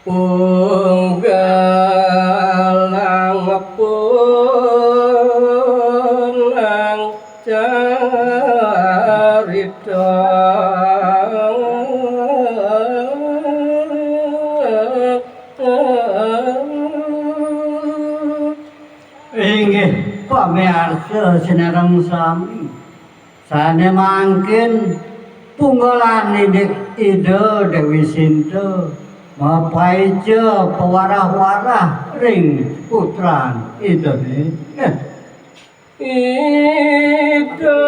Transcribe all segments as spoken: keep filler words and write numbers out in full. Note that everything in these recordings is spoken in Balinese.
Unggalang punang carita. Inggih, pamiarsa sinareng sami. Sane mangkin punggalan indik Ida Dewi Sinta mapaica pawarah-warah ring putran Idane. Ida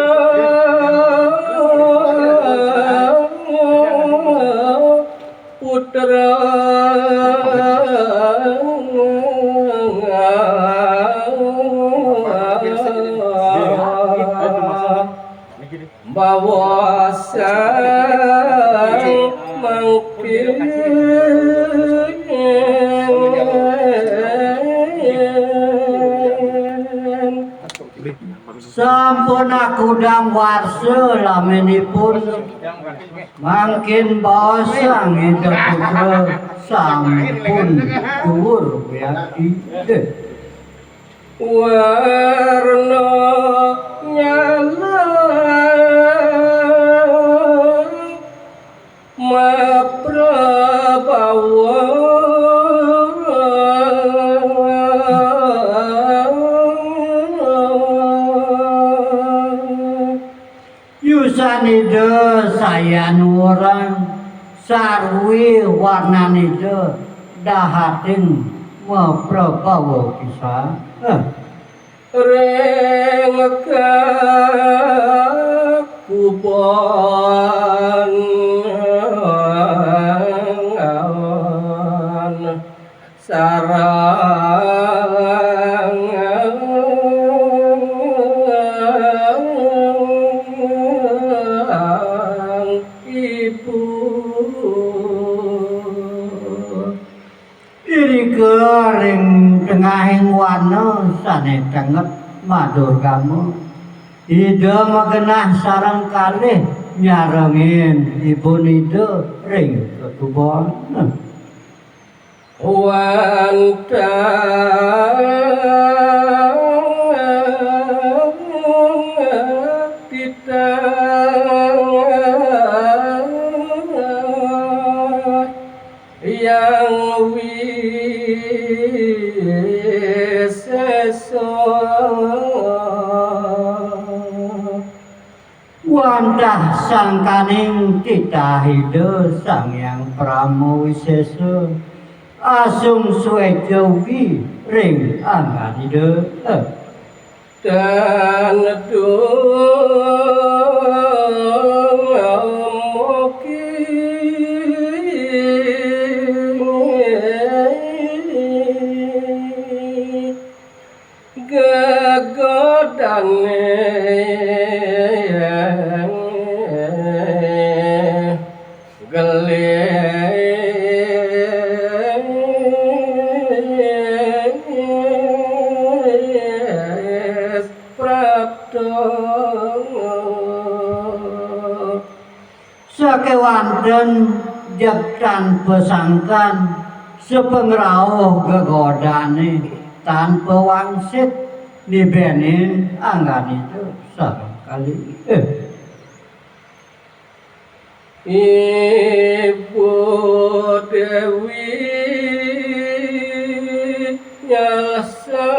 putra bawa sang mangkin sampun akudang warsa laminipun. Mangkin baos sang Ida Putra sampun duur wiakti. Warna nyala maprabawa. Yusan Ida sayan wurang sarwi warnan Ida dahating maprabawa pisan. Ring kakubon sareng ibu. Irika ring tengahing wana sane tenget madurgama, Ida magenah sareng kalih nyarengin ibun Ida ring kakubon. Wantah titah Hyang Wisesa. Wantah sangkaning titah Ida Sang Hyang Parama Wisesa, asung sueca ugi ring anggan Ida. Tan dumugi gegodane gelis prapta. Sakewanten jeg tan pasangkan, sapangrauh gegodane tan pawangsit nibenin anggan Ida sareng kalih. Ibu Dewi nyelsel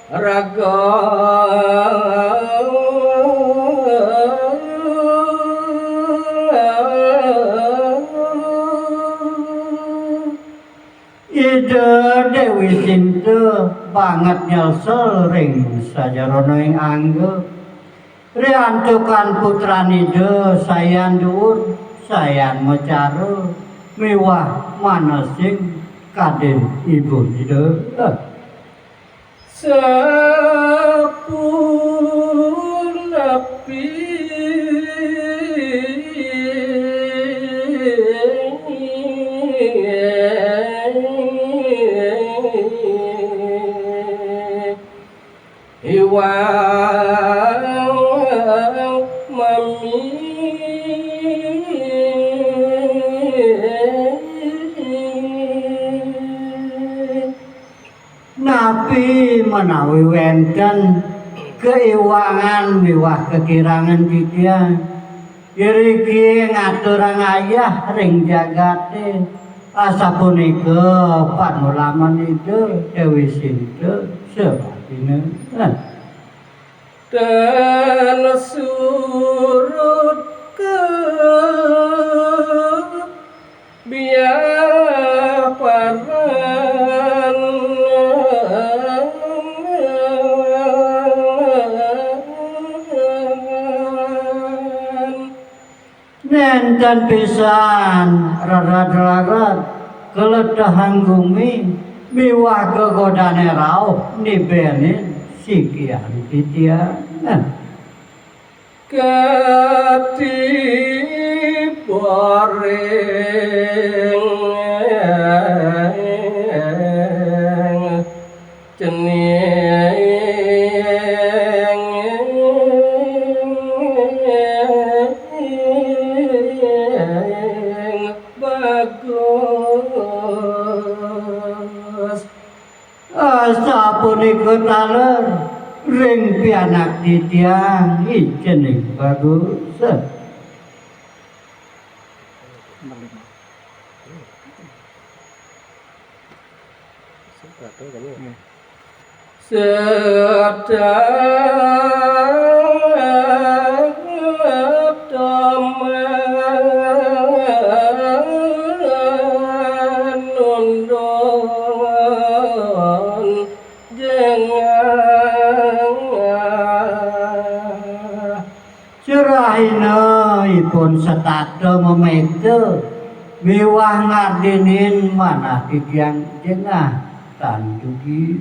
raga. Ida Dewi Sinta banget nyelsel ring sajeroning angga. Riantukan putran Ida sayan duur, sayan macara miwah manesing kadin ibun Ida. Sapunapi iwang mami. Menawi wénten kaiwangan miwah kakirangan titiang, iriki ngaturang ayah ring jagaté. Asapunika panulamen Ida Déwi Sinta sababina. Tan surut ka biaparan. Nénten pisan rered-rered kaletehang gumi miwah gegodané rauh nibénin sikian titiang. Katiba ring cening bagus. Asapunika taler ring pianak titiang, I Cening Bagus. Sedang teman undun jengah. Serahina ipun setata memeta miwah ngadinin manah titiang jengah tan dugi.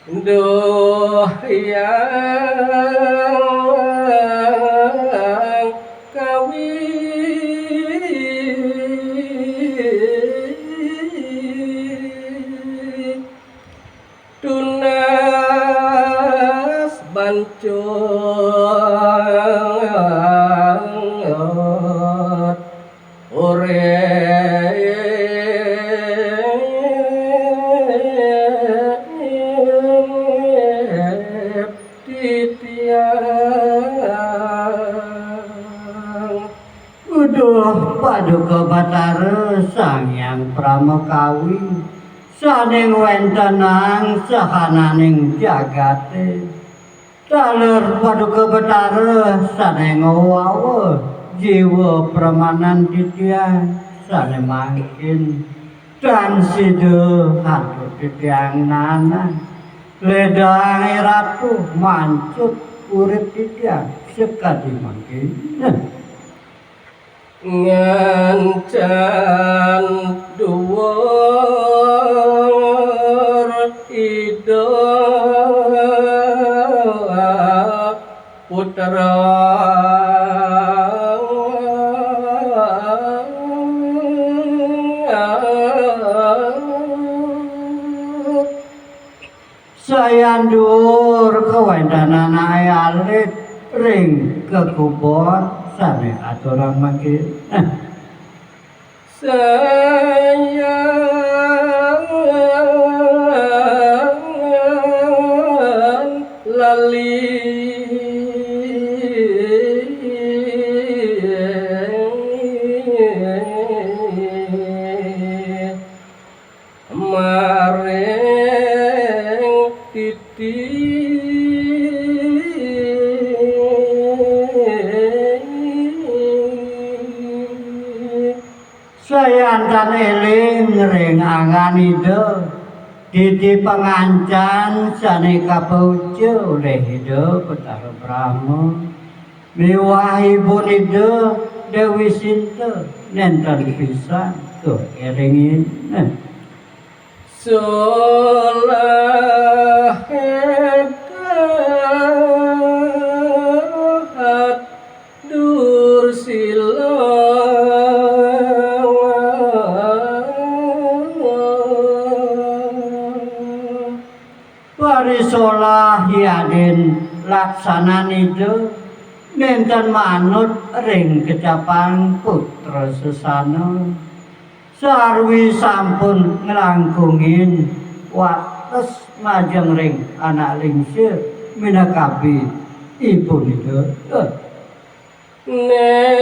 Duh Hyang Kawi. Tunas bancut urip titiang. Uduh Paduka Batara Sang Hyang Pramakawi, sané ngwéntenang sahananing jagaté. Taler Paduka Batara sané ngwawa jiwa pramanan titiang, sané mangkin tan sida antuk titiang nanan. Ledang, Ratu, mancut urip titiang sakadi mangkin. Ngancan duur Ida Putra. Sayan duur kawéntenan anaké alit ring kekubon sané aturang mangkin. Sayan lali maring titi. Sayantan éling ring anggan Ida, titi pangancan sané kapaucap olih Ida Betara Brahma. Miwah ibun Ida Déwi Sinta nénten pisan tur éringin. Solah édahat Dursila. Parisolah yadin laksanan Ida nénten manut ring kecapang putra sesana, sarwi sampun nglangkungin wak Terus majeng ring anak lingsir minakabi ipun Ida. Eh. Nénten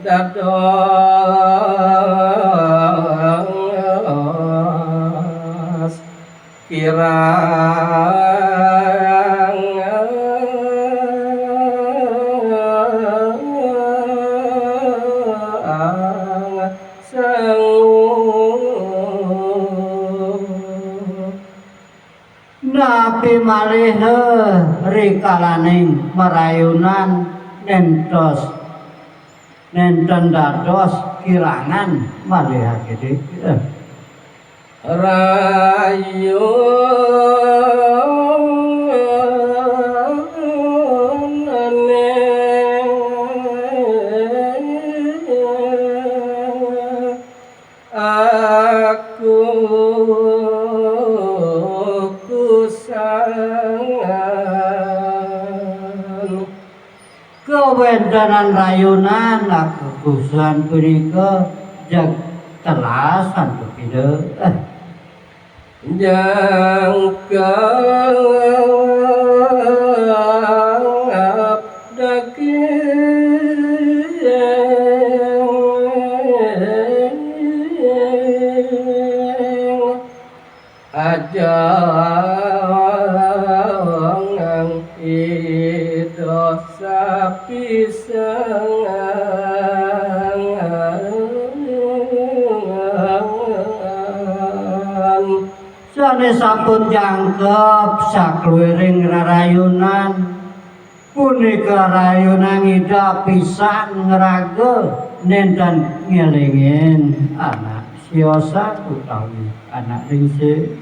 dados kirang sangu. Napi malih rikalaning marayunan néntos, nénten dados kirangan malih akédé. Eh. Rayunané aku kusangan. Kawéntenan rayunan akukusan punika jeg telas antuk Ida. Eh. Jangkep daging. Ajangang Ida sapisan. Sané sampun jangkep sakluwiring rerayunan. Punika rayunan Ida pisan ngraga nénten ngélingin anak siosan utawi anak lingsir.